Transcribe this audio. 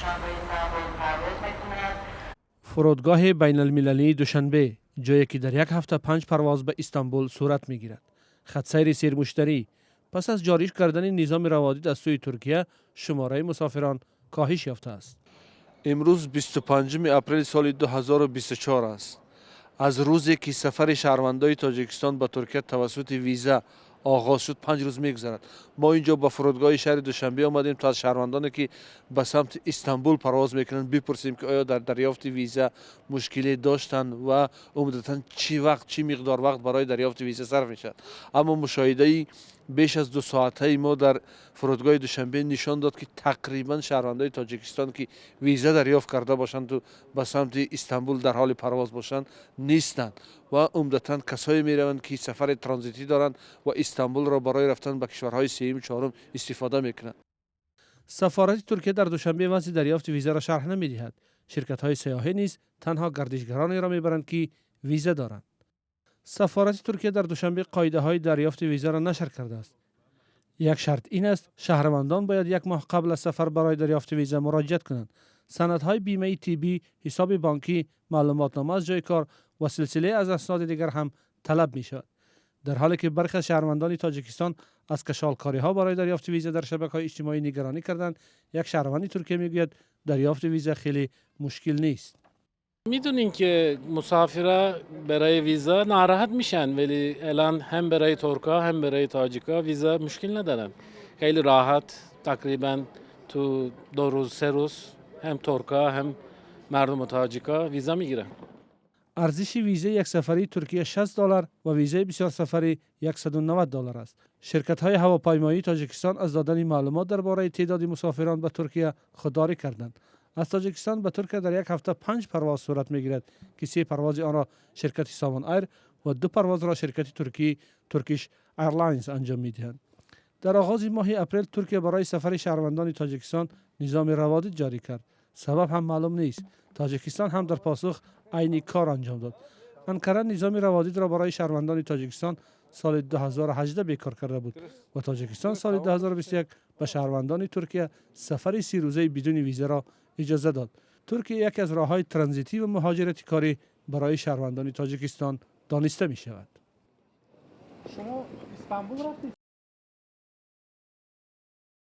Душанбе Истанбул парвоз мекунад. Фурудгоҳи байналмилалии Душанбе, ҷое ки дар як ҳафта панҷ парвоз ба Истанбул сурат мегирад. Хатсайри сермуштарӣ. Пас аз ҷорӣ кардани низоми раводид аз сӯи Туркия, шумораи мусофирон коҳиш ёфтааст. Имрӯз 25 апрели соли 2024 аст. Аз рӯзе ки сафари шаҳрвандои Тоҷикистон ба Туркия тавассути виза оғоз шуд, 5 рӯз мегузарад. Мо ин ҷо ба фурудгоҳи шаҳри Душанбе омадем, то аз шаҳрвандоне, ки ба самти Истанбул парвоз мекунанд, бипурсем, ки оё дар дарёфти виза мушкиле доштанд ва умдатан чӣ вақт, чӣ миқдор вақт барои дарёфти виза сарф мешавад. Аммо мушоҳидаи беш аз 2 соатаи мо дар фурудгоҳи Душанбе нишон дод, ки тақрибан шаҳрвандои Тоҷикистон, ки виза дарёфт карда бошанду ба самти Истанбул дар ҳоли парвоз бошанд, нестанд ва умдатан касое мераванд, ки сафари транзитӣ доранд ва Истанбулро барои рафтан ба кишварҳои сеюму чорум истифода мекунанд. Сафорати Туркия дар Душанбе вазъи дарёфти визаро шарҳ намедиҳад. Ширкатҳои сайёҳӣ низ танҳо гардишгаронеро мебаранд, ки виза доранд. Сафорати Туркия дар Душанбе қоидаҳои дарёфти визаро нашр кардааст. Як шарт ин аст: шаҳрвандон бояд як моҳ қабл аз сафар барои дарёфти виза муроҷиат кунанд. Санадҳои бимаи тиббӣ, ҳисоби бонкӣ, маълумотнома аз ҷои кор ва силсилае аз асноди дигар ҳам талаб мешавад. Дар ҳоле ки бархе аз шаҳрвандони Тоҷикистон аз кашолкориҳо барои дарёфти виза дар шабакаҳои иҷтимоӣ нигаронӣ карданд, як шаҳрванди Туркия мегӯяд, дарёфти виза хеле мушкил нест. میدونین که مسافرا برای ویزا ناراحت میشن، ولی الان هم برای ترکا هم برای تاجیکا ویزا مشکل ندارن. خیلی راحت، تقریبا تو 2 روز 3 روز هم ترکا هم مردم تاجیکا ویزا میگیرن. Арзиши визаи яксафарии Туркия 60 доллар ва визаи бисёрсафарӣ 190 доллар аст. Ширкатҳои ҳавопаймоии Тоҷикистон аз додани маълумот дар бораи теъдоди мусофирон ба Туркия худдорӣ карданд. Аз Тоҷикистон ба Туркия дар як ҳафта панҷ парвоз сурат мегирад, ки се парвози онро ширкати Сомон Айр ва ду парвозро ширкати туркии Туркиш Airlines анҷом медиҳанд. Дар оғози моҳи апрел Туркия барои сафари шаҳрвандони Тоҷикистон низоми раводид ҷорӣ кард. Сабаб ҳам маълум нест. Тоҷикистон ҳам дар посух айни кор анҷом дод. Анкара низоми раводидро барои шаҳрвандони Тоҷикистон соли 2018 бекор карда буд ва Тоҷикистон соли 2021 ба шаҳрвандони Туркия сафари 30 рӯзаи бидуни визаро иҷоза дод. Туркия яке аз роҳҳои транзитӣ ва муҳоҷирати корӣ барои шаҳрвандони Тоҷикистон дониста мешавад. Шумо Истанбул рафтед?